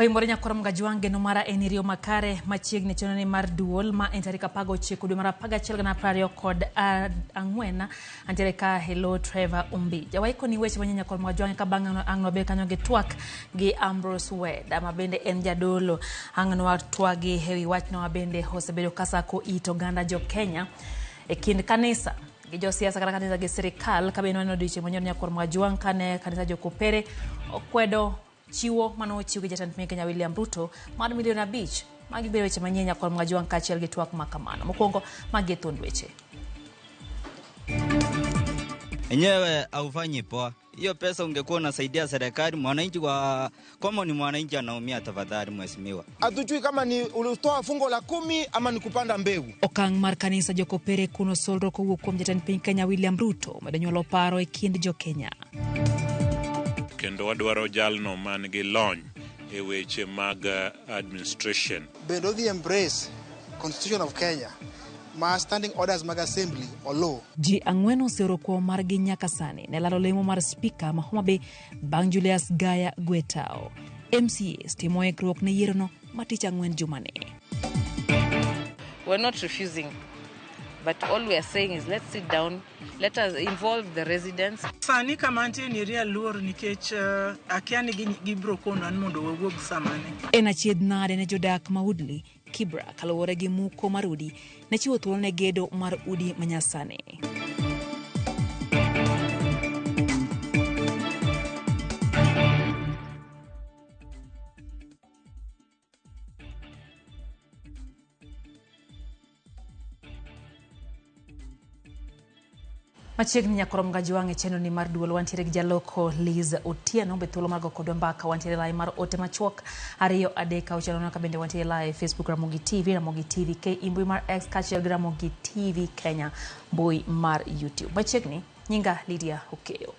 Oimore nyakoro Mgajwange no mara en iriyo makare machiegni chenro mar duol ma en tarik 19 dwe mar 11 2024 antiere ka. Hello Trevor Ombija waikoni weche manyien nyakoro Mgajwange ka bang'e ang' wabed kanyo gi twak gi Ambrose Weda ma bende en jadolo ang' nwatwagi ewi wachno ma bende osebedo kasako it oganda jo Kenya e kind kanisa gi josiasa kata kanisa gi sirikal ka bende waneno odiochieng' manyoro nyakoro Mgajwang' kane kanisa jokopere okwedo chiwo mane ochiw gi jatend piny Kenya William Ruto mar milion 5. Magi bedo weche manyien nyakor Mgajwang' kaachiel gi twak ma kamano. Mokwongo magi e thuond weche. Enyewe haufanyi poa. Hiyo pesa ungekuwa unasaidia serikali, mwananchi wa kama ni mwananchi anaumia, tafadhali mheshimiwa. Hatujui kama ni ulitoa fungo la 10 ama ni kupanda mbegu. Okang' mar kanisa jokopere kuno solro kowuok kuom jatend piny Kenya William Ruto medo nyuolo paro e kind jo-Kenya. Kendo wadwaro jalno man gi lony e weche mag administration. Bende odhi embrace Constitution of Kenya ma standing orders mag assembly oluw. Ji 4 oseoro kwayo margi nyaka sani ne lalo lemo mar spika ma Homa Bay bang' Julius Gaya Gwetao. MCAs timo ikruok ne yierono ma tich ang'wen jumani. We're not refusing, but all we are saying is let's sit down, let us involve the residents. Sani kama antie ni eri aluor nikech akia ni gibiro konwa ni mondo wawuog samane. En achiedh nade ne jodak ma Woodley, Kibra kaluwore gi muko mar udi ne chiwo thuolo ne gedo mar udi manyasani. Machiegni nyakoro Mgajwang' e chenro ni mar duol wantiere gi jaloko Liz Otieno be thuolo mar go kodwa mbaka. Wantiere live mar ote machuok 2 3 6 ka bende wantiere live Facebook Ramogi TV, Ramogi TV K mbui mar X kaachiel gi Ramogi TV Kenya mbui mar YouTube. Machiegni nyinga Lydia Okeyo.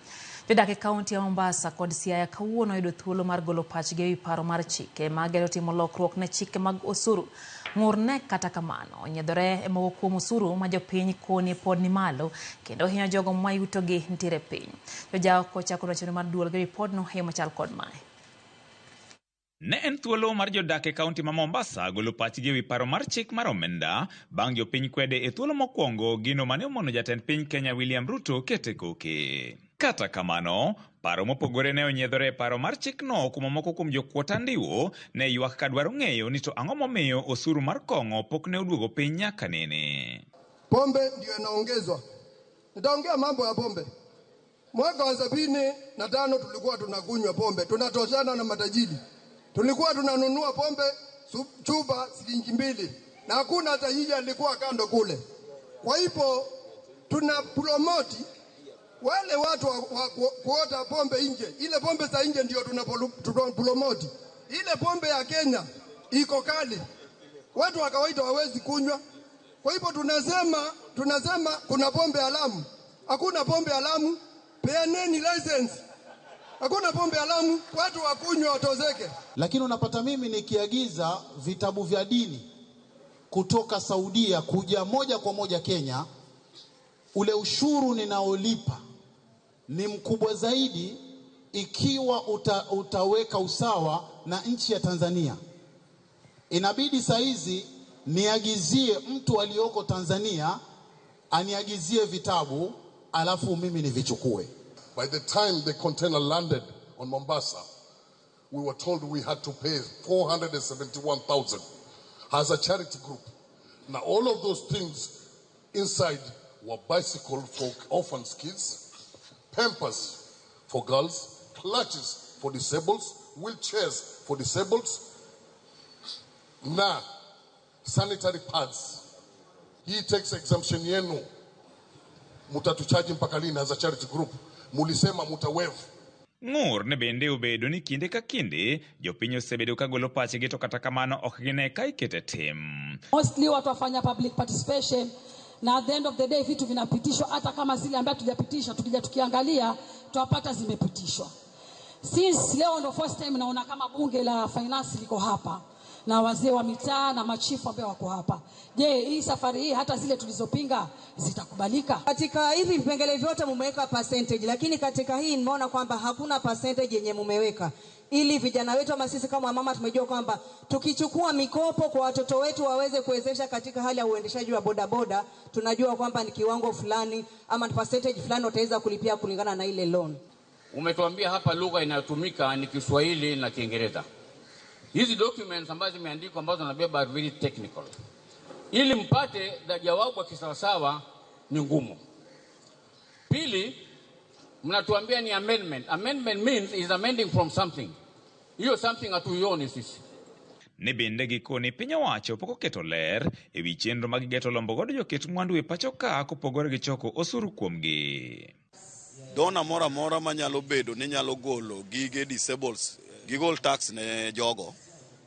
Jodak e kaunti ya Mombasa kod Siaya kawuono oyudo thuolo mar golo pachgi ewi paro mar chike magero timo lokruok ne chike mag osuru. Ng'ur ne kata kamano onyiedhore e moko kuom osuru ma jopiny koni pod ni malo kendo hinyo jogo ma yutogi nitiere piny. Jojaoko chako chenro mar duol gi ripodno e yo machal kod mae. Ne en thuolo mar jodak e kaunti ma Mombasa golo pachgi ewi paro mar chik mar omenda bang' jopiny kwede e thuolo mokwongo gino mane omono jatend piny Kenya William Ruto kete koke. Kata kamano, paro mopogore ne onyiedhore e paro mar chikno kuma moko kuom jokuota ndiwo ne ywak ka dwaro ng'eyo ni to ang'o momiyo osuru mar kong'o pok ne oduogo piny nyaka nene. Pombe ndio inaongezwa. Nitaongea mambo ya pombe. Mwaka wa 75 tulikuwa tunakunywa pombe, tunatoshana na matajiri. Tulikuwa tunanunua pombe chupa shilingi 2 na hakuna tajiri alikuwa kando kule. Kwa hivyo tuna promote wale watu wa kuota pombe nje. Ile pombe za nje ndio tunapromote. Ile pombe ya Kenya iko kali. Watu wa kawaida hawawezi kunywa. Kwa hivyo tunasema kuna pombe haramu. Hakuna pombe haramu. Peaneni license. Hakuna pombe haramu, watu wakunywa watozeke. Lakini unapata mimi nikiagiza vitabu vya dini kutoka Saudia kuja moja kwa moja Kenya, ule ushuru ninaolipa ni mkubwa zaidi ikiwa utaweka usawa na nchi ya Tanzania. Inabidi saizi niagizie mtu aliyoko Tanzania aniagizie vitabu alafu mimi nivichukue. By the time the container landed on Mombasa, we were told we had to pay 471,000 as a charity group. Now all of those things inside were bicycle for orphans kids, pampers for girls, clutches for disabled, wheelchairs for disabled, na sanitary pads. He takes exemption yenu. Mutatuchaji mpaka lini as a charity group? Mulisema mutawave. Ng'ur ne bende obedo ni kinde ka kinde jopiny osebedo ka golo pachgi to kata kamano ok gine ka ikete tim. Mostly watu wafanya public participation na at the end of the day vitu vinapitishwa, hata kama zile ambazo tujapitisha tukija tukiangalia twapata zimepitishwa. Since leo ndo first time naona kama bunge la finance liko hapa na wazee wa mitaa na machifu ambao wako hapa. Je, hii safari hii hata zile tulizopinga zitakubalika? Katika hivi vipengele vyote mumeweka percentage, lakini katika hii nimeona kwamba hakuna percentage yenye mumeweka. ili vijana wetu ama sisi kama mama tumejua kwamba tukichukua mikopo kwa watoto wetu waweze kuwezesha katika hali ya uendeshaji wa bodaboda, tunajua kwamba ni kiwango fulani ama ni percentage fulani wataweza kulipia kulingana na ile loan. Umetuambia hapa lugha inayotumika ni Kiswahili na Kiingereza. Hizi documents ambazo zimeandikwa ambazo nabeba are very technical. Ili mpate jawabu ya kisawasawa ni ngumu. Pili, mnatuambia ni amendment. Amendment means is amending from something. Hiyo something hatuioni sisi. Ni bende gikone piny owacho pok oketo ler ewi chenro mag geto lombo godo joket mwandu e pacho ka kopogore gi choko osuru kuomgi. Dona moro amora manyalo bedo ni nyalo golo gige disables, gigol tax ne jogo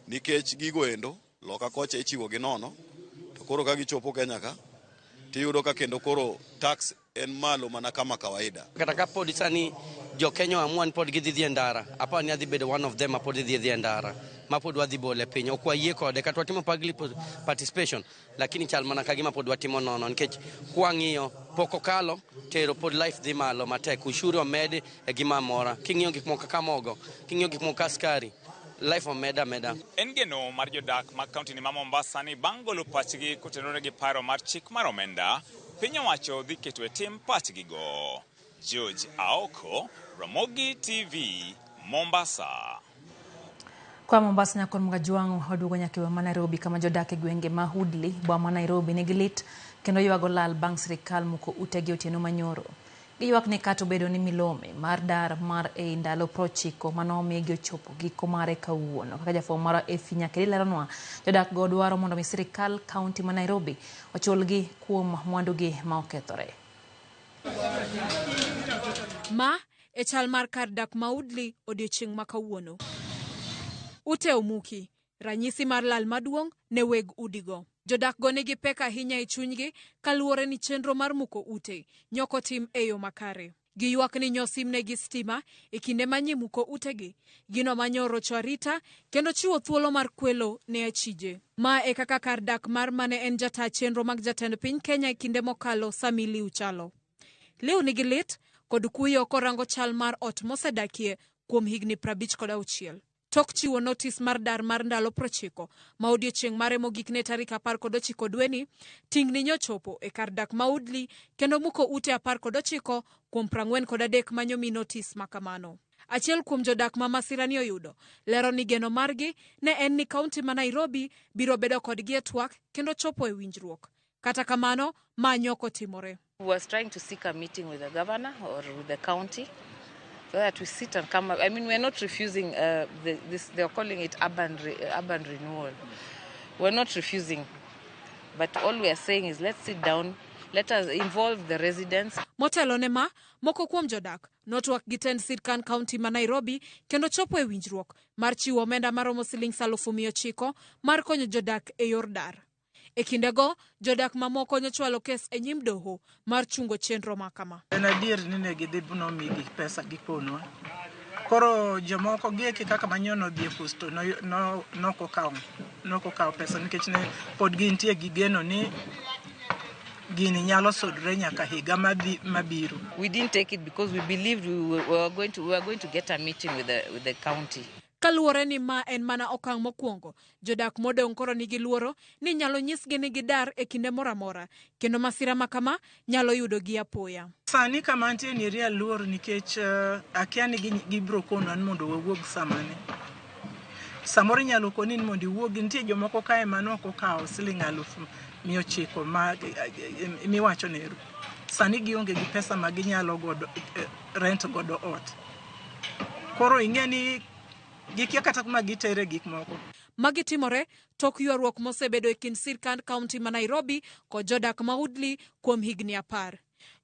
nikech gigo endo loka kocha ichiwo gi nono, to koro ka gichopo Kenya ka tiyudo ka kendo koro tax en malo mana kama kawaida. Kata ka pod sani jo Kenya oamua ni pod gidhi dhi e ndara, aparo ni adhi bedo one of them ma pod dhi e ndara, ma pod wadhi bole piny. Ok wayie kode kata watimo public participation, lakini chal mana ka gima pod watimo nono, nikech kwang'iyo pok okalo tero pod life dhi malo matek, ushuru omed e gima amora. King'iyo gik moko kaka mogo, king'iyo gik moko kaka sukari, life omed ameda. En geno mar jodak mag kaunti ni ma Mombasa ni bang' golo pachgi kotenore gi paro mar chik mar omenda, piny owacho dhi keto e tim pachgigo. George Aoko, Ramogi TV, Mombasa. Kwa Mombasa nyakon Mgajwang' waduogo nyaka e ma Nairobi kama jodak e gwenge ma Woodley, boma ma Nairobi nigi lit kendo ywago lal bang' sirikal muko utegi otieno manyoro. Giywak ni kata obedo ni milome mar dar mar ei ndalo 90 manomigi ochopo giko mare kawuono. Kaka jafwambo marwa Effie Nyakeri leronwa, jodak go dwaro mondo mi sirikal kaunti ma Nairobi ochulgi kuom mwandugi ma okethore. Ma e chal mar kar dak ma Woodley odiochieng' ma kawuono. Ute omuki, ranyisi mar lal maduong' ne weg udigo. Jodak go nigi pek ahinya e chunygi kaluwore ni chenro mar muko ute nyoko tim e yo makare. Giywak ni nyosimnegi stima e kinde ma nyimuko utegi, gino manyorocho arita kendo chiwo thuolo mar kwelo ne achije. Ma e kaka kar dak mar mane en jata chenro mag jatend piny Kenya e kinde mokalo Sami Liu chalo. Liu nigi lit kod kuyo korango chal mar ot mosedakie kuom higni 56. Tok chiwo notis mar dar mar ndalo 90 ma odiochieng' mare mogik ne tarik 19 dweni, tingni nyochopo e kar dak ma Woodley kendo muko ute 19 kuom 43 manyomi notis makamano. Achiel kuom jodak ma masira ni oyudo lero ni geno margi ne en ni kaunti ma Nairobi biro bedo kodgi e twak kendo chopo e winjruok. Kata kamano, ma nyoko timore. We was trying to seek a meeting with the governor or with the county so that we sit and come up. I mean, we're not refusing this, they're calling it urban renewal. We're not refusing, but all we are saying is let's sit down, let us involve the residents. Motelo ne ma, moko kuom jodak notwak gi tend sirkand kaunti ma Nairobi kendo chopo e winjruok mar chiwo omenda maromo siling 900,000 mar konyo jodak e yor dar. E kindego, jodak mamoko nyochwalo kes e nyim doho mar chungo chenro makama. En adier ni ne gidhi nomigi pesa gikonwa. Koro jomoko gieki kaka manyono odhi e pusto nokokawo pesa nikech ne pod gintie gi geno ni gini nyalo sudre nyaka higa mabiro. We didn't take it because we believed we were going to get a meeting with the county. Kaluwore ni ma en mana okang' mokwongo, jodak modong' koro nigi luoro ni nyalo nyisgi ni gidar e kinde moro amora, kendo masira ma kama nyalo yudogi apoya. Sani kama antie ni real luor nikech akia ni gibiro konwa ni mondo wawuog samane. Samoro inyalo koni ni mondo iwuog, nitie jomoko kae mane ok okawo siling 900,000 ma miwacho nero. Sani gionge gi pesa ma ginyalo godo rent godo ot. Koro ing'e ni gikia kata kuma gitere gik moko. Magi timore tok ywaruok mosebedo e kind sirkand kaunti ma Nairobi kod jodak ma Woodley kuom higni 10.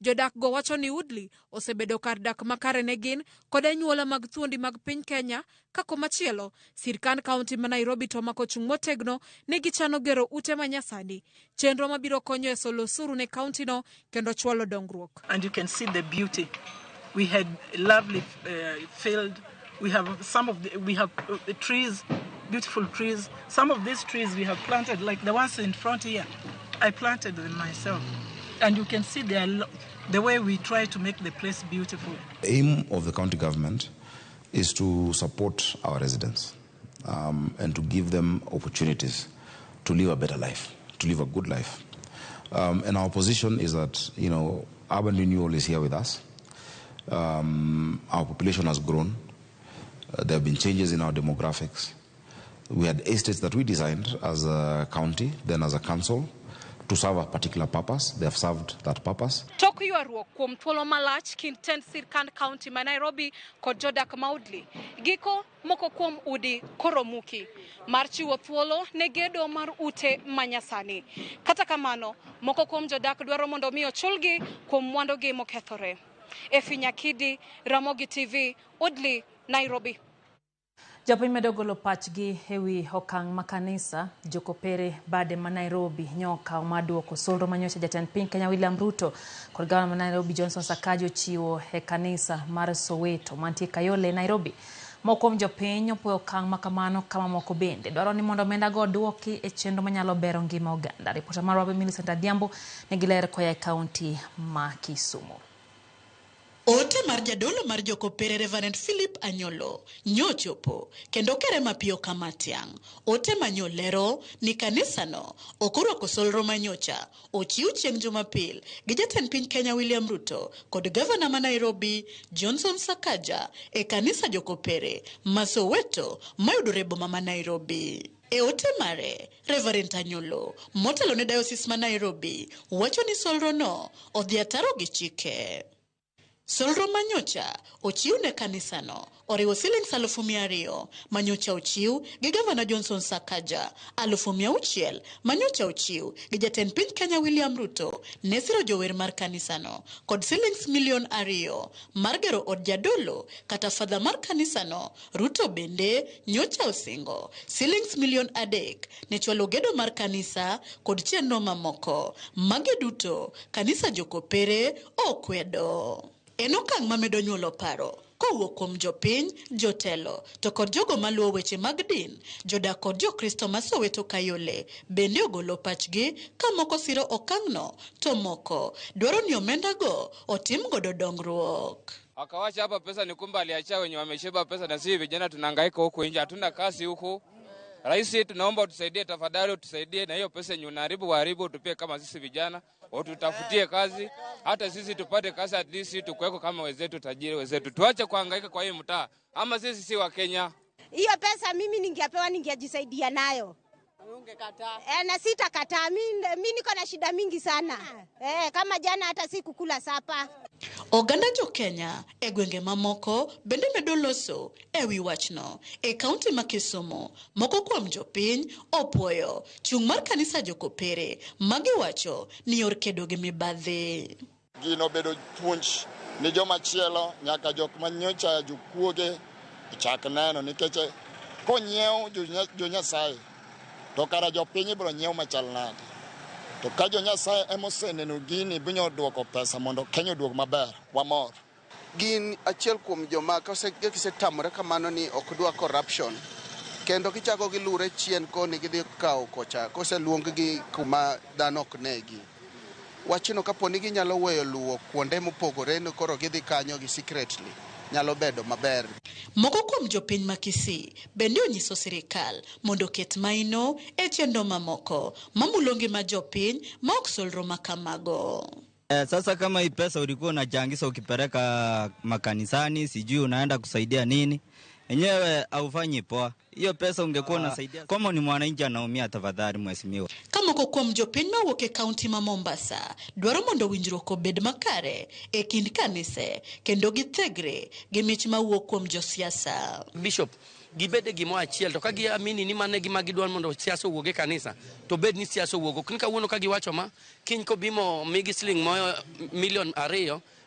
Jodak go wacho ni Woodley osebedo kar dak makare ne gin kod anyuola mag thuondi mag piny Kenya, ka komachielo sirkand kaunti ma Nairobi to mako chung' motegno ni gichano gero ute manyasani, chenro mabiro konyo e solo osuru ne kaunti no kendo chwalo dongruok. And you can see the beauty. We had lovely field. We have we have trees, beautiful trees. Some of these trees we have planted, like the ones in front here. I planted them myself. And you can see the way we try to make the place beautiful. The aim of the county government is to support our residents and to give them opportunities to live a better life, to live a good life. And our position is that, you know, urban renewal is here with us. Our population has grown. There have been changes in our demographics. We had estates that we designed as a county, then as a council, to serve a particular purpose. They have served that purpose. Tok ywaruok kuom thuolo malach kind tend sirkand kaunti ma Nairobi kod jodak ma Woodley. Giko moko kuom udi koro muki mar chiwo thuolo ne gedo mar ute manyasani. Kata kamano, moko kuom jodak dwaro mondo mi ochulgi kuom mwandugi mokethore. Efi Nyakidi, Ramogi TV, Woodley, Nairobi. Jopiny medo golo pachgi ewi okang' ma kanisa Jokopere bade ma Nairobi nyokawo mar duoko solro manyocha jatend piny Kenya William Ruto kod gavana ma Nairobi Johnson Sakaja ochiwo e kanisa mar Soweto mantie Kayole, Nairobi. Moko kuom jopiny opuoyo okang' ma kamano ka mamoko bende dwaro ni mondo omendago oduoki e chenro manyalo bero ngima oganda. Ripota marwa Millicent Adhiambo nigi ler koa e kaunti ma Kisumu. Ote mar jadolo mar Jokopere Reverend Philip Anyolo nyochopo kendo kere mapiyo kama tiang'. Ote manyolero ni kanisano ok orwako solro manyocha ochiw chieng' Jumapil gi jatend piny Kenya William Ruto kod gavana ma Nairobi Johnson Sakaja e kanisa Jokopere ma Soweto mayudore boma ma Nairobi. E ote mare, Reverend Anyolo motelo ne diocese ma Nairobi wacho ni solrono odhi ataro gi chike. Solro manyocha ochiw ne kanisano oriwo siling 200,000 manyocha ochiw gi gavana Johnson Sakaja, 600,000 manyocha ochiw gi jatend piny Kenya William Ruto ne siro jower mar kanisano kod siling 2 million mar gero od jadolo kata fadha mar kanisano. Ruto bende nyocha osingo siling 3 million ne chwalo gedo mar kanisa kod chenro mamoko. Magi duto kanisa Jokopere okwedo. En okang' mamedo nyuolo paro kowuok kuom jopiny, jotelo to kod jogo maluwo weche mag din. Jodak kod jokristo ma Soweto Kayole bende ogolo pachgi ka moko siro okang'no to moko dwaro ni omendago otim godo dongruok. Akawacha hapa pesa ni kumbe aliachia wenye wameshiba pesa, na sisi vijana tunahangaika huku nje, hatuna kazi huku. Rais, tunaomba utusaidie tafadhali, utusaidie na hiyo pesa yenye unaharibu waharibu, utupie kama sisi vijana, ututafutie kazi, hata sisi tupate kazi, at least tukuweko kama wenzetu, tajiri wenzetu. Tuache kuhangaika kwa hii mtaa, ama sisi si wa Kenya. Hiyo pesa mimi ningepewa ningejisaidia nayo. Ungekataa? Na sitakataa, mimi niko na shida mingi sana. Kama jana hata sikukula sapa. Oganda jo Kenya e gwenge mamoko bende medo loso e wi wachno. E kaunti ma Kisumu, moko kuom jopiny opuoyo chung' mar kanisa Jokopere magiwacho ni yor kedo gi mibadhi. Gino bedo puonj ni joma chielo nyaka jok manyocha jokuoge chak neno nikech konyiew jo Nyasaye to kara jopiny ibiro nyiew machal nade. To ka jo Nyasaye ema oseneno gini binyo duoko pesa mondo Kenya oduog maber, wamor. Gin achiel kuom joma kisetamore kamano ni ok dwa corruption, kendo kichako gilure chien koni gidhi kawo kocha koseluong gi kuma dhano ok negi. Wachno kapo ni ginyalo weyo luwo kuonde mopogore ni koro gidhi kanyo gi secretly nyalo bedo maber. Moko kuom jopiny ma Kisii bende onyiso sirikal mondo oket maino e chenro mamoko mamulo ngima jopiny ma ok solro makamago. Sasa kama hii pesa ulikuwa unachangisha ukipeleka makanisani, sijui unaenda kusaidia nini, enyewe haufanyi poa. Hiyo pesa ungekuwa unasaidia. Kama ni mwananchi anaumia, tafadhali mheshimiwa. Ka moko kuom jopiny mawuok e kaunti ma Mombasa dwaro mondo winjruok obed makare e kind kanise kendo githegre gi mich mawuok kuom josiasa. Bishop gibede gimoro achiel to ka giamini ni mano e gima gidwaro mondo siasa owuog e kanisa to bed ni siasa owuok. Ok ni kawuono ka giwacho ma kiny kobimo migi siling 2 million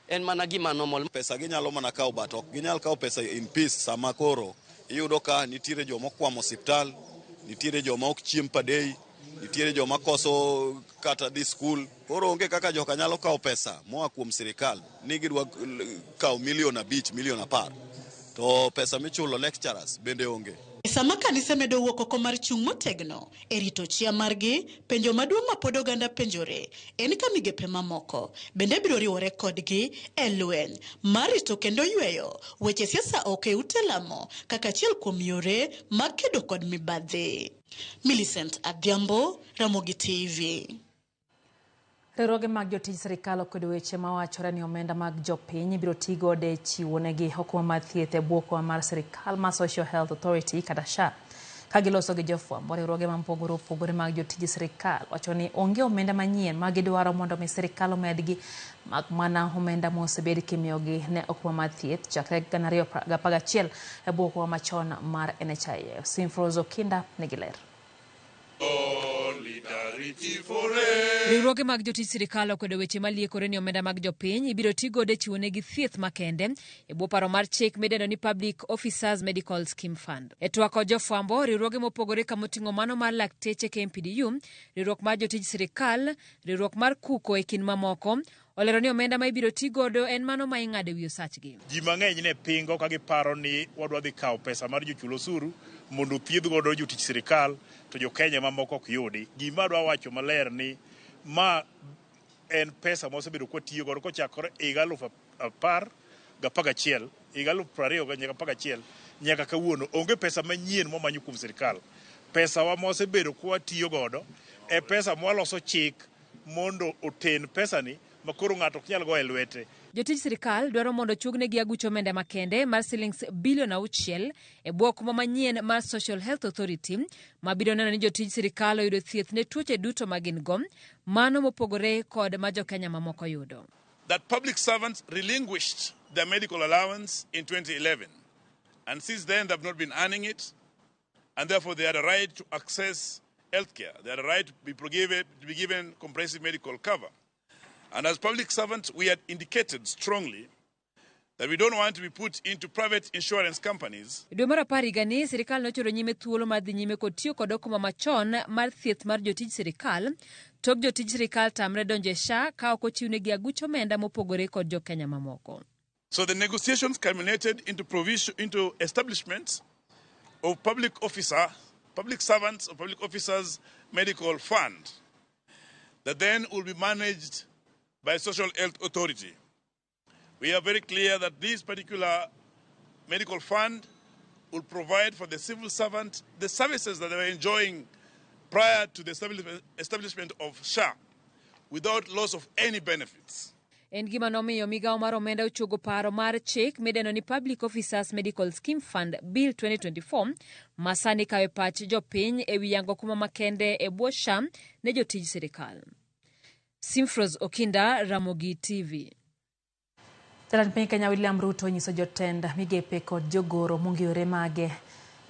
en mana gima normal. Pesa ginyalo mana kawo but ok ginyal kawo pesa in peace sama koro iyudo ka nitiere joma okwamo osiptal, nitiere joma ok chiem padei, nitiere joma koso kata dhi skul. Koro onge kaka joka nyalo kawo pesa moa kuom sirikal ni gidwa kawo 5 million, 10 million to pesa michulo lecturers bende onge. Sama kanise medo wuok oko mar chung' motegno e rito chia margi, penjo maduong' ma pod oganda penjore en ka migepe mamoko bende biro riwore kodgi e lweny mar rito kendo yweyo weche siasa oko e ute lamo kaka achiel kuom yore mag kedo kod mibadhi. Millicent Adhiambo, Ramogi TV. Riwruoge mag jotij sirikal okwedo weche mawachore ni omenda mag jopiny ibiro ti godo e chiwo negi okumba mar thieth e bwo okumba mar sirikal mar Social Health Authority kata SHA. Ka giloso gi jofwambo, riwruoge ma mopogore opogore mag jotij sirikal wacho ni onge omenda manyien ma gidwaro mondo mi sirikal omedgi mak mana omenda mosebed kimiyogi ne okumba mar thieth chakre 2011 e bwo okumba machon mar NHIF. Simfrose Okinda nigi ler. Riwruoge mag jotij sirikal okwedo weche maliekore ni omenda mag jopiny ibiro ti godo e chiwo negi thieth makende e bwo paro mar chik midendo ni Public Officers Medical Scheme Fund. E twak kod jofwambo, riwruoge mopogore kamoting'o mano mar lakteche KMPDU, riwruok mar jotij sirikal, riwruok mar KUKO e kind mamoko, olero ni omenda ma ibiro ti godo en mano ma ing'ado e wi osachgi. Ji mang'eny ne pingo ka giparo ni wadwa dhi kawo pesa mar jochul osuru mondo othiedh godo jotich sirikal to jo Kenya mamoko ok yudi. Gima adwa wacho maler ni ma en pesa ma wasebedo kwatiyo godo kochakore higa 2011, higa 2021 nyaka kawuono. Onge pesa manyien mwamanyo kuom sirikal. Pesa wa ma wasebedo kwatiyo godo e pesa mwaloso chik mondo oten pesani ma koro ng'ato ok nyal goyo e lwete. Jotij sirikal dwaro mondo ochuognegi aguch omenda makende mar silings bilion 6 e bwo okumba manyien mar Social Health Authority ma biro neno ni jotij sirikal oyudo thieth ne tuoche duto ma gin go, mano mopogore kod ma jokenya mamoko yudo. That public servants relinquished their medical allowance in 2011, and since then they've not been earning it, and therefore they had a right to access healthcare. They had a right to be given comprehensive medical cover. And as public servants, we had indicated strongly that we don't want to be put into private insurance companies. Dwe mar 10 higani, sirikal nochoro nyime thuolo mar dhi nyime kod tiyo kod okumba machon mar thieth mar jotij sirikal, tok jotij sirikal tamre donjo e SHA ka ok ochiwnegi aguch omenda mopogore kod jokenya mamoko. So the negotiations culminated into establishment of public servants or public officers medical fund that then will be managed by Social Health Authority. We are very clear that this particular medical fund will provide for the civil servant the services that they were enjoying prior to the establishment of SHA without loss of any benefits. En gima nomiyo migawo mar omenda ochuogo paro mar chik midendo ni Public Officers Medical Scheme Fund Bill 2024 ma sani kawe pach jopiny e wi yango okumba makende e bwo SHA ne jotij sirikal. Simfrose Okinda, Ramogi TV. Jatend piny Kenya William Ruto onyiso jotend migepe kod jogoro mong'iyore mage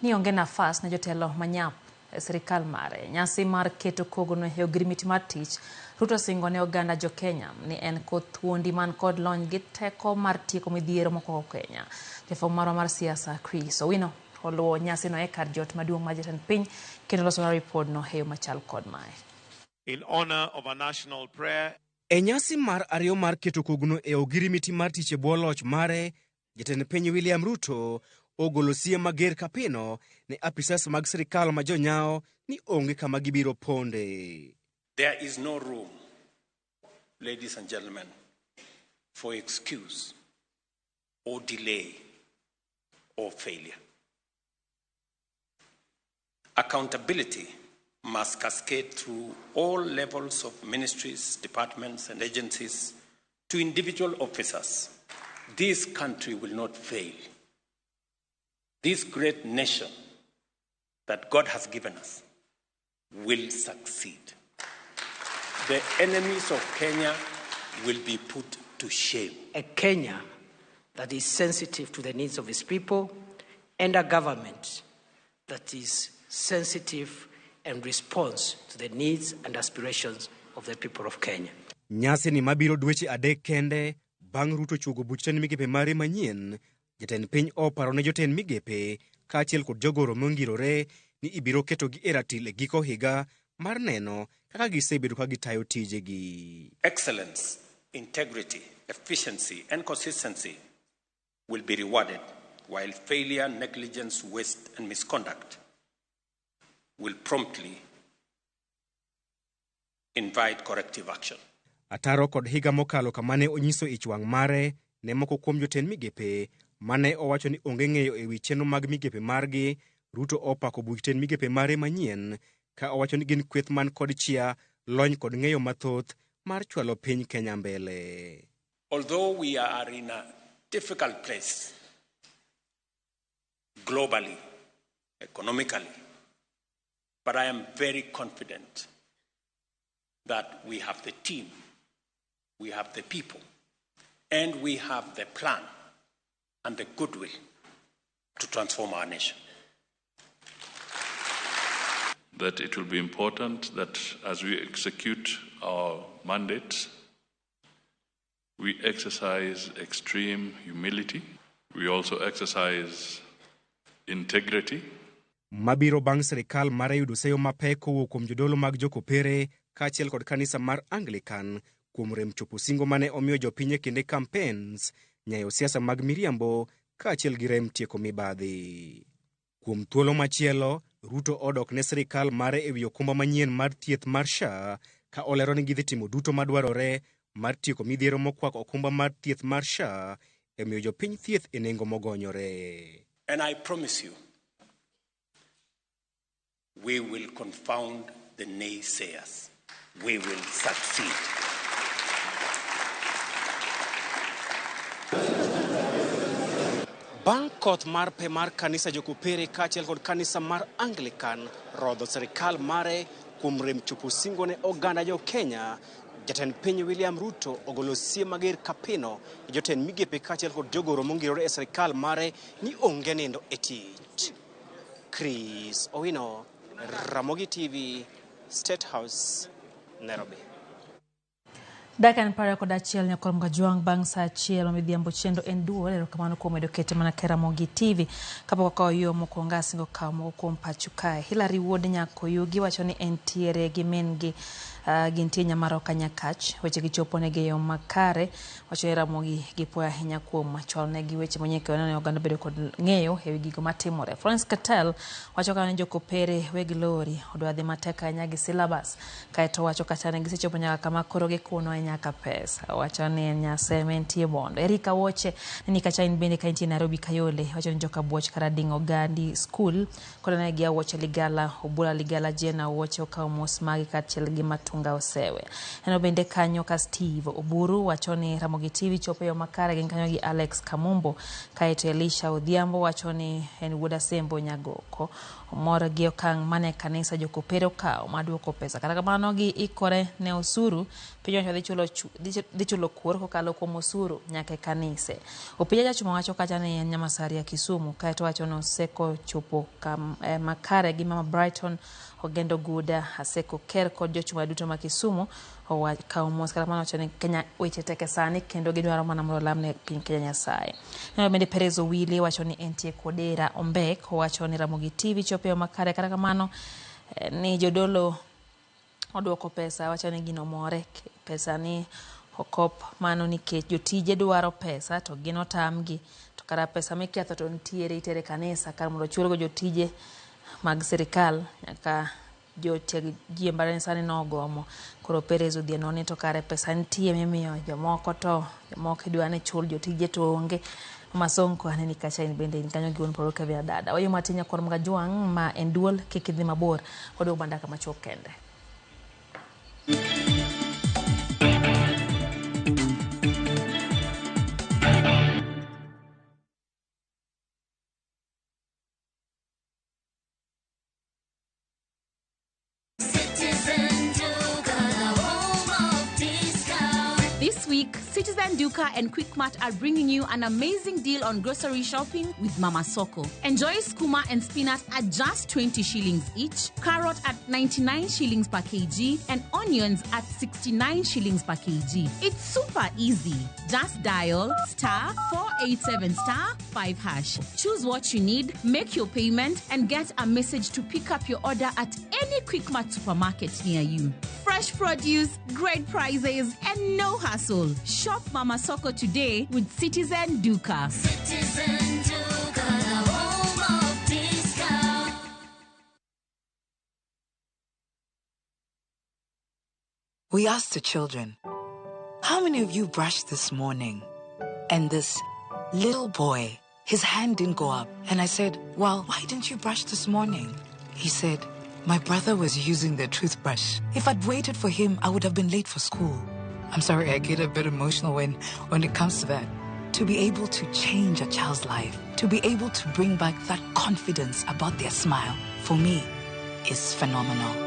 ni onge nafas ne jotelo manyap e sirikal mare. Nyasi mar keto kogno e ogirimiti mar tich, Ruto osingo ne oganda jo Kenya ni en kod thuondi man kod lony gi teko mar tieko midhiero mokwako Kenya. Jafwambo marwa mar siasa Chris Owino oluwo nyasino e kar jot maduong' mar jatend piny kendo loso ripodno e yo machal kod mae. In honor of our national prayer. E nyasi mar ariyo mar keto kogno e ogirimiti mar tich e bwo loch mare, jatend piny William Ruto ogolo siem mager kapino ne apisas mag sirikal ma jonyao ni onge kama gibiro ponde. There is no room, ladies and gentlemen, for excuse or delay or failure. Accountability must cascade through all levels of ministries, departments, and agencies to individual officers. This country will not fail. This great nation that God has given us will succeed. The enemies of Kenya will be put to shame. A Kenya that is sensitive to the needs of its people and a government that is sensitive and responds to the needs and aspirations of the people of Kenya. Nyasi ni mabiro dweche 3 kende bang' Ruto chuogo buch tend migepe mare manyien, jatend piny oparo ne jotend migepe kaachiel kod jogoro mongirore ni ibiro ketogi e ratil e giko higa mar neno kaka gisebedo ka gitayo tijegi. Excellence, integrity, efficiency and consistency will be rewarded while failure, negligence, waste, and misconduct will promptly invite corrective action. Ataro kod higa mokalo kama ne onyiso ich wang' mare ne moko kuom jotend migepe mane owacho ni onge ng'eyo e wi chenro mag migepe margi. Ruto opako buch tend migepe mare manyien ka owacho ni gin kweth man kod chia, lony kod ng'eyo mathoth mar chwalo piny Kenya mbele. Although we are in a difficult place globally, economically, but I am very confident that we have the team, we have the people, and we have the plan and the goodwill to transform our nation. That it will be important that as we execute our mandate, we exercise extreme humility. We also exercise integrity. Mabiro bang' sirikal mare yudo seyo mapek kowuok kuom jodolo mag jokopere kaachiel kod kanisa mar Anglican kuom rem chopo singo mane omiyo jopiny e kinde campaigns, nyayo siasa mag miriambo kaachiel gi rem tieko mibadhi. Kuom thuolo machielo, Ruto odok ne sirikal mare e wi okumba manyien mar thieth mar SHA ka olero ni gidhi timo duto madwarore mar tieko midhiero mokwako okumba mar thieth mar SHA e miyo jopiny thieth e nengo mogonyore. And I promise you, we will confound the naysayers. We will succeed. Bang' koth mar pe mar kanisa jokopere kaachiel kod kanisa mar Anglican rodho sirikal mare kuom rem chopo singo ne oganda jo Kenya, jatend piny William Ruto ogolo siem mager kapino ne jotend migepe kaachiel kod jogoro mongirore e sirikal mare ni onge nindo e tich. Chris Owino, Ramogi TV, State House, Nairobi. Dakika en 21 nyakor Mgajwang' bang' saa 1 midhiambo chenro en duol. Erokamano kuom medo kete mana ke Ramogi TV. Kapok wakawo yo mokwongo asingo kawo moko kuom pacho kae. Hilary Wuod Nyakoyugi wacho ni entiere gi min gi gintie Nyamaroka Nyakach. Weche gi chopo negi e yo makare. Wacho ni Ramogi gipuoyo ahinya kuom chwalo negi weche manyien kendo ne oganda bedo kod ng'eyo ewi gigo matimore. Florence Cattell wacho ka ni jokopere weg lori odwa dhi matek ahinya gi syllabus. Kaeto wacho kata ni gisechopo nyaka kama koro gikuno nyaka pesa. Wacho ni en Nyaseme entie Bondo. Erika Woche ni kacha in bende ka intie Nairobi Kayole. Wacho ni joka Buoch Karading' Ogandi School kod ne gi Awuoche Ligala, Obula Ligala Jena Awuoche okawo mos magi kaachiel gi Matunga Osewe. Eno bende kanyo ka Steve Oburu wacho ni Ramogi TV chopo e yo makare gin kanyo gi Alex Kamumbo. Kaeto Elisha Odhiambo wacho ni en wuod Asembo Nyagoko. Omor gi okang' mane kanisa jokopere okawo mar duoko pesa. Kata kamano gi ikore ne osuru, piny owacho dhi chulo kuor kokalo kuom osuru nyaka e kanise. Opija Jachuma wacho kacha ni en Nyamasaria Kisumu. Kaeto wacho ni oseko chopo makare gi Mama Brighton Ogendo Guda, Aseko Ker kod jochuma duto ma Kisumu okawo mos. Kata kamano wacho ni Kenya weche tek e sani kendo gidwaro mana mondo olamne piny Kenya Nyasaye. Neno bende Perez Owili wacho ni entie Kodera Ombek. Owacho ni Ramogi TV chopo e yo makare. Kata kamano ni jodolo oduoko pesa, wacho ni gino more pesa ni okop mano nikech jotije dwaro pesa to gin otamgi, to kara pesa miketho to nitiere itere kanisa kar mondo ochulgo jotije mag sirikal nyaka jotieg ji e mbalariany sani nogomo. Koro Perez Odhieno ni to kare pesa nitie mimiyo jomoko to jomoko idwa ni chul jotije to onge. Masonko aneni kacha in bende in kanyo gi wuon polo Kevin Adada. Wayo matin nyakwar Mgajwang' ma en duol kik idhi mabor waduogo bandaka machuok kende. This week, Citizen Duka and Quickmart are bringing you an amazing deal on grocery shopping with Mama Soko. Enjoy skuma and spinach at just 20 shillings each, carrot at 99 shillings per kg, and onions at 69 shillings per kg. It's super easy. Just dial *487*5#. Choose what you need, make your payment, and get a message to pick up your order at any Quickmart supermarket near you. Fresh produce, great prices, and no hassle. Shop Mama Soko today with Citizen Duka. Citizen Duka. We asked the children, how many of you brushed this morning? And this little boy, his hand didn't go up. And I said, well, why didn't you brush this morning? He said, my brother was using the toothbrush. If I'd waited for him, I would have been late for school. I'm sorry, I get a bit emotional when it comes to that. To be able to change a child's life, to be able to bring back that confidence about their smile, for me, is phenomenal.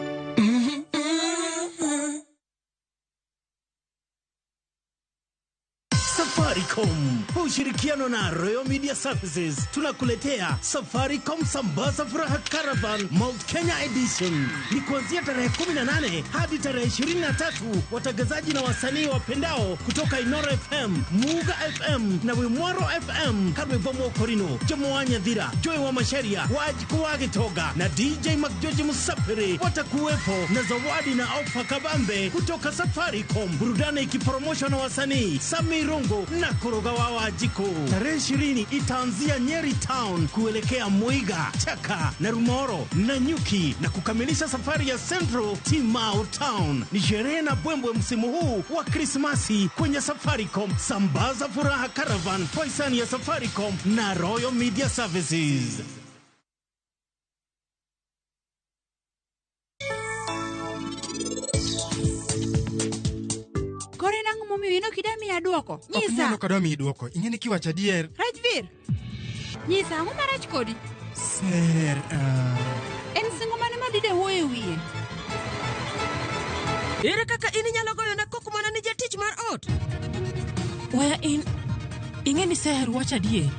Safaricom kwa ushirikiano na Royal Media Services tunakuletea Safaricom Sambaza Furaha Caravan Mount Kenya Edition. Ni kuanzia tarehe 18 hadi tarehe 23, watangazaji na wasanii wapendao kutoka Inoro FM, Muga FM na Wimwaro FM, Karwebomo Korino, Jomo Nyadhira, Joy wa Masharia, Wajiko wa Gitoga na DJ McGeorge Musafiri watakuwepo na zawadi na ofa kabambe kutoka Safaricom. Burudani ikiporomoshwa na wasanii Sami Rongo na Koroga wa Wajiko. Tarehe 20 itaanzia Nyeri Town kuelekea Muiga, Chaka na Rumoro na Nyuki na kukamilisha safari ya Central Timau Town. Ni sherehe na bwembwe msimu huu wa Krismasi kwenye Safaricom Sambaza Furaha Caravan kwa hisani ya Safaricom na Royal Media Services. Kore nang'o momiyo in ok idwa miya duoko? Nyisa. Ok adwa miyi duoko. Ing'e ni kiwacho adier. Rajvir. Nyisa, ang'o marach kodi? Ser. En singo mane ma dide wuoyo e wiye? Ere kaka in inyalo goyona koko mana ni jatich mar ot? Weya in ing'e ni Seher wacho adier.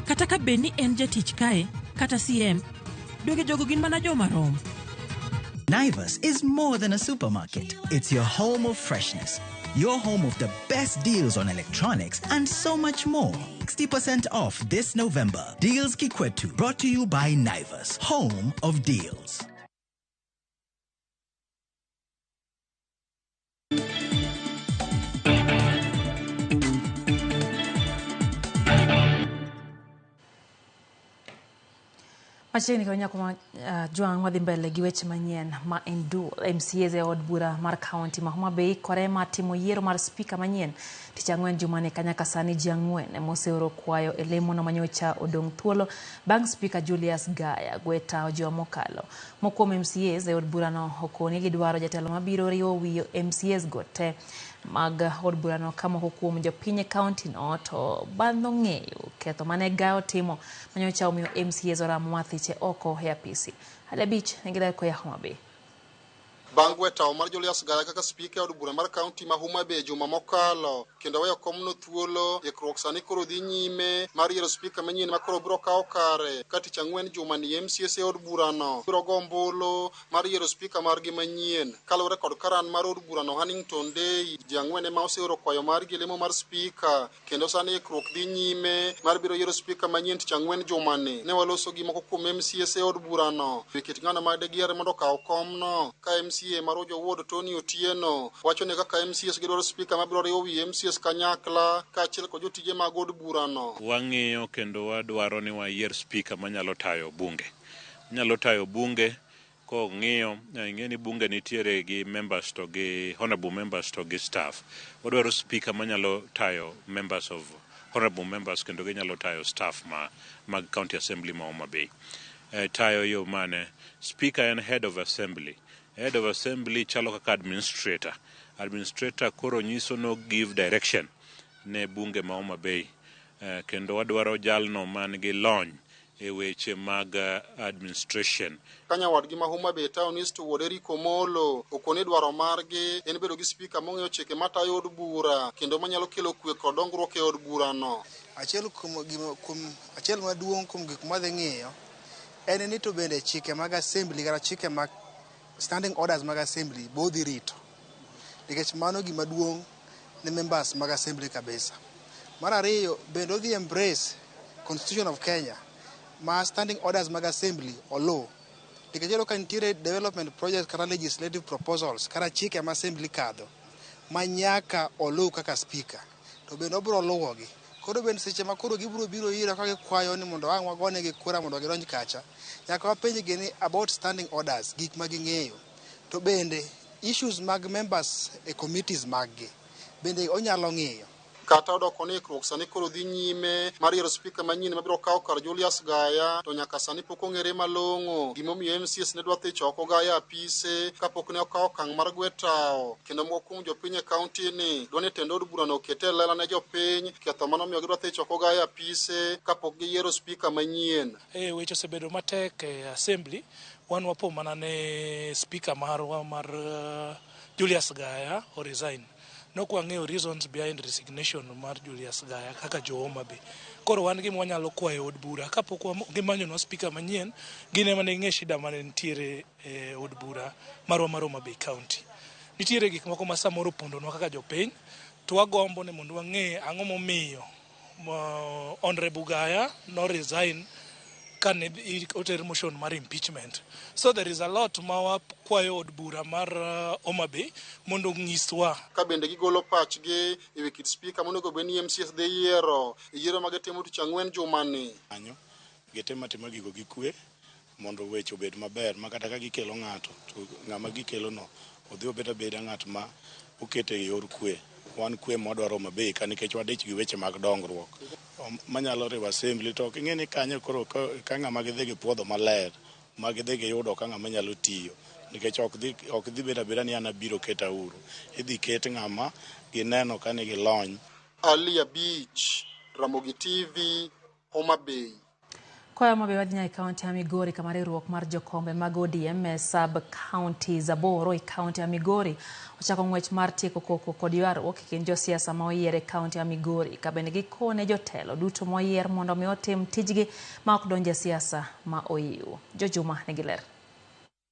Kata ka bed ni en jatich kae kata CM, donge jogo gin mana joma rom. Naivas is more than a supermarket. It's your home of freshness, your home of the best deals on electronics and so much more. 60% off this November. Deals Kikwetu, brought to you by Naivas, home of deals. Machiegni kod nyako Jwang' wadhi mbele gi weche manyien ma en duol. MCAs e od bura mar kaunti ma Homa Bay kore ma timo yiero mar spika manyien tich ang'wen jumani ka nyaka sani ji ang'wen ema oseoro kwayo e lemono manyocha odong' thuolo bang' spika Julius Gaya gwe tao juma mokalo. Moko kuom MCAs e od burano okoni gidwaro jatelo mabiro riwo wi MCAs go te mag od burano ka moko kuom jopiny e kaunti no to bandho ng'eyo ketho mane Gaya otimo manyocha omiyo MCAs oramo mathiche oko e apisi. Hali abich nigi ler koya Homa Bay. Bang' gwe tao mar Julius Gaya kaka spika e od bura mar kaunti ma Homa Bay juma mokalo kendo weyo komno thuolo, ikruok sani koro dhi nyime mar yiero spika manyien ma koro biro kawo kare ka tich ang'wen jumani MCAs e od burano biro go ombulu mar yiero spika margi manyien. Kaluwore kod karan mar od burano Hannington Day, ji ang'wen ema oseoro kwayo margi lemo mar spika kendo sani ikruok dhi nyime mar biro yiero spika manyien tich ang'wen jumani. Ne waloso gi moko kuom MCAs e od burano e kit ng'ano ma degier mondo okaw komno ka MCA mar Ojo Wuod Tony Otieno wacho ni kaka MCAs gidwaro spika mabiro riwo wi MCAs kanyakla kaachiel kod jotije mag od burano. Wang'iyo kendo wadwaro ni wayier spika manyalo tayo bunge. Nyalo tayo bunge kong'iyo, ing'e ni bunge nitiere gi members to gi honorable members to gi staff. Wadwaro spika manyalo tayo members of honorable members kendo ginyalo tayo staff ma mag county assembly ma Homa Bay. Tayo yo mane speaker en head of assembly. Head of assembly chalo kaka administrator. Administrator koro nyiso no give direction ne bunge ma Homa Bay. Kendo wadwaro jalno man gi lony e weche mag administration. Ka nyawadgi ma Homa Bay Town East Wuod Eric Omolo okoni dwaro margi en bedo gi spika mong'eyo chike matayo od bura kendo manyalo kelo kwe kod dongruok e od burano. Achiel kuom achiel maduong' kuom gik mwadhi ng'iyo en ni to bende chike mag assembly kata chike mag standing orders mag assembly bodhi rito, nikech mano gima duong' ne members mag assembly kabisa. Mar ariyo bende odhi embrace constitution of Kenya ma standing orders mag assembly oluw, nikech iyudo ka nitiere development projects kata legislative proposals kata chike ma assembly kadho ma nyaka oluw kaka speaker, to bende obiro luwogi. Koro bende seche ma koro gibiro biro ira ka gikwayo ni mondo ang' wagonegi kura mondo gidonj kacha, nyaka wapenjgi ni about standing orders, gik ma ging'eyo. To bende Issues mag members e committees maggi bende onyalo ng'iyo. Kata odoko ni ikruok sani koro dhi nyime mar yiero spika manyien mabiro kawo kar Julius Gaya, to nyaka sani pok ong'ere malong'o gimomiyo MCAs ne dwa thicho oko Gaya apise kapok ne okawo okang' mar gwe tawo. Kendo moko kuom jopiny e kaunti ni dwa ni tend od burano oket e lela ne jopiny ketho manomiyo gidwa thicho oko Gaya apise kapok giyiero spika manyien. Weche osebedo matek e assembly. Wan wapo mana ne speaker marwa mar Julius Gaya o resign. Nok wang'eyo reasons behind resignation mar Julius Gaya kaka jo Homa Bay. Koro wan gima wanyalo kwayo od bura kapok gimanyonwa speaker manyien, gin ema ne ging'e shida mane nitiere e od bura marwa mar Homa Bay County. Nitiere gik moko ma samoro opondonwa kaka jopiny, to wagombo ni mondo wang'e ang'o momiyo Honorable Gaya no resign kane oter motion mar impeachment. So there is a lot ma wakwayo od bura mar Homa Bay mondo onyiswa. Ka bende gigolo pachgi e wi kit spika monego bed ni MCAs dhi yiero e yiero ma gitimo tich ang'wen jumani. Gitimo atima gigo gi kwe mondo weche obed maber ma kata ka gikelo ng'ato to ng'ama gikelo no odhi obed abeda ng'at ma okete e yor kwe. Wan kwe mwadwaro Homa Bay ka nikech wadich gi weche mag dongruok manyalo riwo assembly to ok ing'e ni kanyo koro ka ng'ama gidhi gipuodho maler ma gidhi giyudo ka ng'ama nyalo tiyo nikech ok dhi bedo abeda ni an abiro keta uru, idhi ket ng'ama gineno ka nigi lony. Ali Abich, Ramogi TV, Homa Bay. Koya Homa Bay wadhi nyaka e kaunti ya Migori kama riwruok mar jokombe mag ODM e sub counties 8 e kaunti ya Migori ochako ng'wech mar tieko koko kod ywaruok e kind josiasa ma oyier e kaunti ya Migori ka bende gikone jotelo duto moyier mondo mi otim tijgi ma ok donje siasa ma oyiw. Jojuma nigi ler.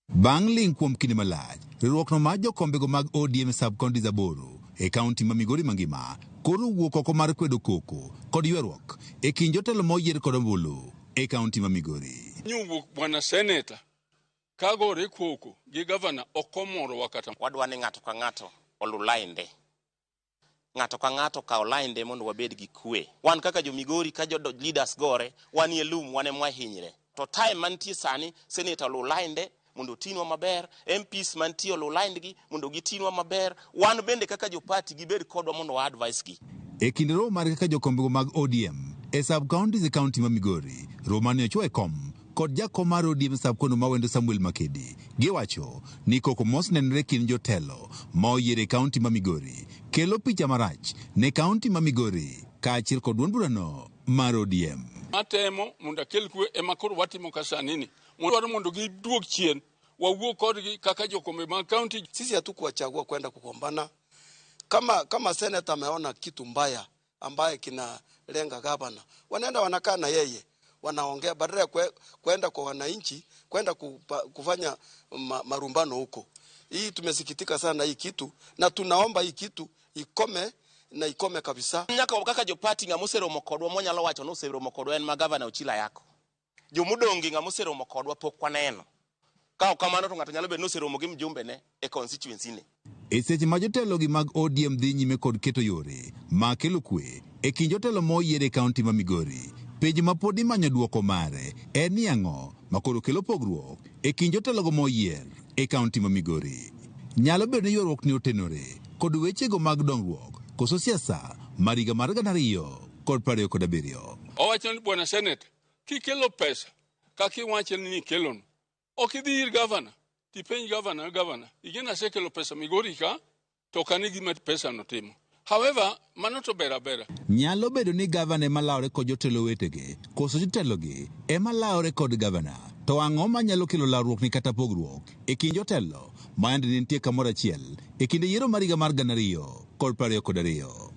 Bang' ling' kuom kinde malach, riwruokno mar jokombego mag ODM sub counties 8 e kaunti ma Migori mangima koro wuok oko mar kwedo koko kod ywaruok e kind jotelo moyier kod ombulu e kaunti ma Migori. Nyuwuok bwana seneta kagore koko gi gavana ok omorowa kata. Wadwa ni ng'ato ka ng'ato olu lainde. Ng'ato ka ng'ato kaw lainde mondo wabed gi kwe. Wan kaka jo Migori ka jo leaders gore, wan e lum, wan ema wahinyre. To time mantie sani, seneta olu lainde mondo otinwa maber, MPs mantie olu laindgi mondo gitinwa maber. Wan bende kaka jo party gibed kodwa mondo wa advise gi. E kinde romo mar kaka jokombego mag ODM e sub counties e kaunti ma Migori, romo mane ochwo e kom kod jakom mar ODM sub kono mawendo Samuel Makedi giwacho ni koko mos nenore kind jotelo ma oyier e kaunti ma Migori kelo picha marach ne kaunti ma Migori kaachiel kod duond burano mar ODM. Atemo mondo akel kwe ema koro watimo ka sani ni. Wadwaro mondo giduog chien, wawuo kodgi kaka jokombe mag kaunti. Sisi hatukuwachagua kwenda kugombana. Kama seneta ameona kitu mbaya ambaye kinalenga gavana, wanaenda wanakaa na yeye, wanaongea badala ya kwenda kwa wananchi, kwenda kufanya marumbano huko. Hii tumesikitika sana hii kitu, na tunaomba hii kitu ikome na ikome kabisa. Nyaka kaka jo party ng'ama oseromo kodwa monyalo wacho ni oseromo kodwa en ma gavana Ochila Yako. Jomodongi ng'ama oseromo kodwa pok waneno. Ka ok kamano to ng'ato nyalo bedo ni oseromo gi mjumbe ne e constituency ne. E seche ma jotelo gi mag ODM dhi nyime kod keto yore ma kelo kwe e kind jotelo moyier e kaunti ma Migori, penjo ma pod imanyo duoko mare en ni ang'o ma koro kelo pogruok e kind jotelogo moyier e kaunti ma Migori. Nyalo bedo ni ywaruok ni otenore kod wechego mag dongruok koso siasa mar higa mar 2027. Owacho ni bwana seneta, kikelo pesa kaka iwacho ni ikelono, ok idhi ir gavana tipenj gavana, igena asekelo pesa Migori ka to ok ane gima pesa no timo. However, mano to ber abera. Nyalo bedo ni gavana ema lawre kod jotelo wetegi, koso jotelogi ema lawre kod gavana. To ang'o manyalo kelo lawruok ni kata pogruok e kind jotelo ma yande nitie kamoro achiel e kinde yiero mar higa mar 2022?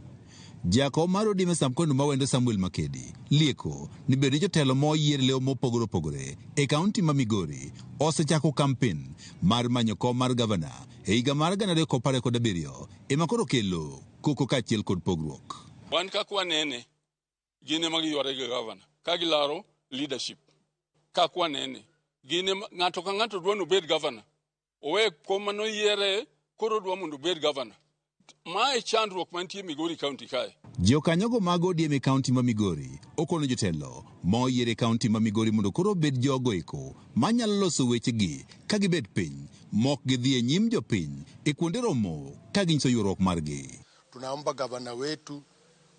Jakom mar ODM Samkono mawendo Samuel Makedi lieko ni bedo ni jotelo moyier leo mopogore opogore e kaunti ma Migori osechako kampen mar manyo kom mar gavana e higa mar 2027 ema koro kelo koko kaachiel kod pogruok. Wan kaka wanene, gin ema giyware gi gavana ka gilaro leadership. Kaka wanene, gin ema ng'ato ka ng'ato dwa ni obed gavana, owe kom manoyiere koro dwa mondo obed gavana. Mae chandruok mantie Migori County kae. Jokanyogo mag ODM e kaunti ma Migori okono jotelo ma oyier e kaunti ma Migori mondo koro obed jogo eko manyalo loso wechegi ka gibet piny mok gidhi e nyim jopiny e kuonde romo ka ginyiso ywaruok margi. Tunaomba gavana wetu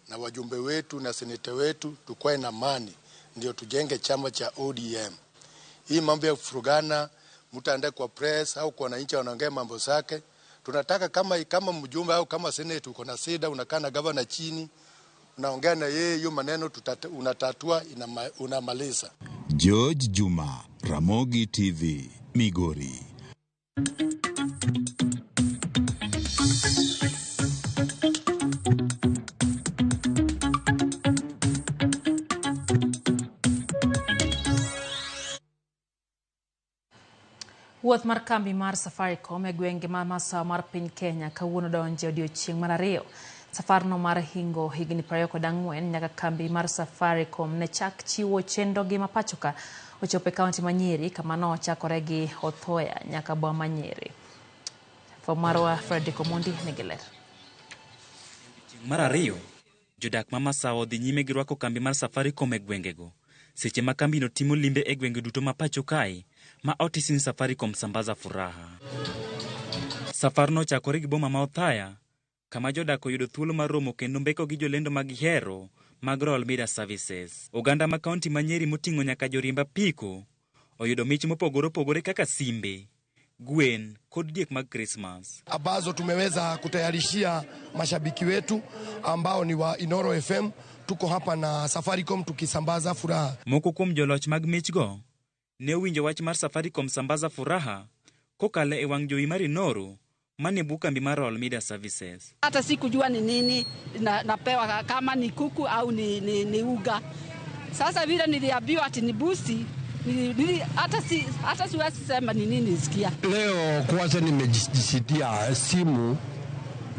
na wajumbe wetu na seneta wetu tukae na amani, ndio tujenge chama cha ODM. Hii mambo ya kufurugana, mtu aende kwa press au kwa wananchi wanaongea mambo zake. Tunataka kama mjumbe au kama seneta uko na shida, unakaa na gavana chini, unaongea na yeye, hiyo maneno unatatua, unamaliza. George Juma, Ramogi TV, Migori. Wuoth mar kambi mar Safaricom e gwenge ma masawa mar piny Kenya kawuono donjo e odiochieng' mar ariyo. Safarno mar hingo higni 24 nyaka kambi mar Safaricom ne chak chiwo chenrogi ma pachoka ochopo e kaunti ma Nyeri kama nochakore gi Othoya nyaka boma ma Nyeri. Marwa Fredrick Omondi nigi ler. Mar ariyo, jodak ma masawa odhi nyime gi rwako kambi mar Safaricom e gwengego. Seche ma kambino timo limbe e gwenge duto ma pacho kae ma otisi ni Safaricom Sambaza Furaha. Safarno ochakore gi boma ma Othaya kama jodak oyudo thuolo mar romo kendo mbeko gi jolendo ma gihero mag Royal Media Services. Oganda ma kaunti ma Nyeri moting'o nyaka joriemb apiko oyudo mich mopogore opogore kaka simbe, gwen kod diek mag Christmas. Ambazo tumeweza kutayarishia mashabiki wetu ambao ni wa Inoro FM. Tuko hapa na Safaricom tukisambaza furaha. Moko kuom joloch mag michgo ne owinjo wach mar Safaricom Sambaza Furaha kokalo e wang' jowi mar Inoro mane bwo kambi mar Royal Media Services. Hata sikujua ni nini napewa, kama ni kuku au ni uga. Sasa vile niliambiwa ati ni busi, hata siwezi sema ni nini nisikia. Leo kwanza nimejisidia simu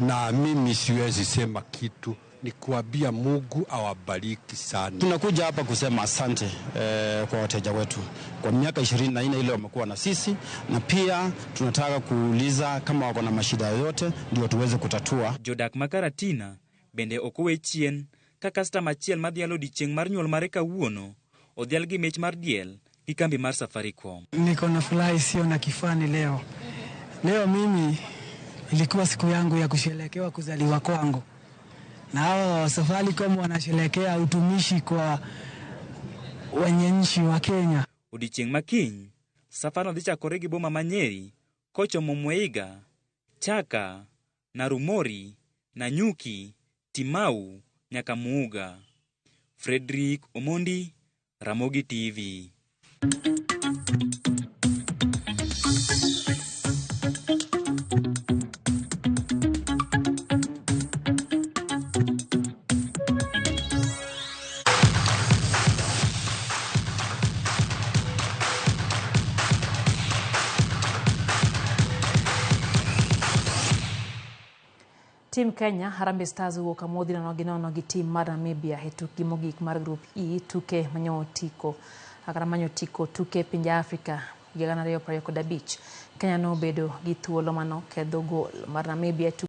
na mimi siwezi sema kitu. Ni kuambia Mungu awabariki sana. Tunakuja hapa kusema asante kwa wateja wetu kwa miaka 24 ile wamekuwa na sisi, na pia tunataka kuuliza kama wako na mashida yoyote ndio tuweze kutatua. Jodak ma Karatina bende ok owe chien ka kastama achiel madhialo odiechieng' mar nyuol mare kawuono odhial gi mich mar diel gi kambi mar Safaricom. Niko na furaha isiyo na kifani leo. Leo mimi ilikuwa siku yangu ya kusherehekea kuzaliwa kwangu. Na hawa Safaricom wanasherehekea utumishi kwa wananchi wa Kenya. Odiechieng' ma kiny, safarno dhi chakore gi boma ma Nyeri kochomo Mweiga, Chaka, Narumori, Nanyuki, Timau nyaka Muuga. Fredrick Omondi, Ramogi TV. Team Kenya Harambee Stars owuok amodhi nono gi nono gi team mar Namibia e tukgi mogik mar Group E tuke manyo tiko tuke pinje Afrika higa 2025. Kenya nobedo gi thuolo mano ketho gol mar Namibia.